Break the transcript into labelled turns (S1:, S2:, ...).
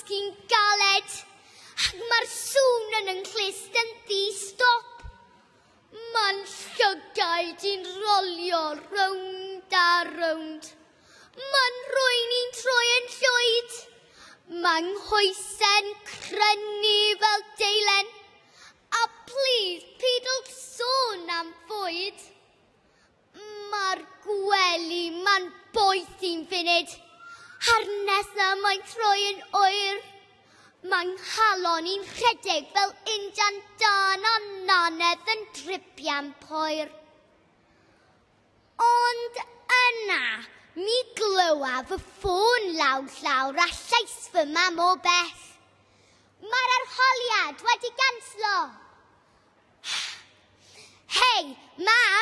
S1: llosgi'n galed, ac mae'r sŵn yn 'y nghlust yn ddi-stop. Ma'n llygaid i'n rolio rownd a rownd. Ma'n rhywun i'n troi yn llwyd. Ma'n nghoese'n crynu fel deilen. A please, pidwch sôn am fwyd. Mae'r gwely ma'n boethi'n funud. A'r nesa mae'n troi yn oer. Mae nghalon i'n rhedeg fel injan dân a nanedd yn dripian poer. Ond yna, mi glywaf y ffôn lawr llawr a llais fy mam o bell. Mae'r arholiad wedi ganslo. Hei, mam!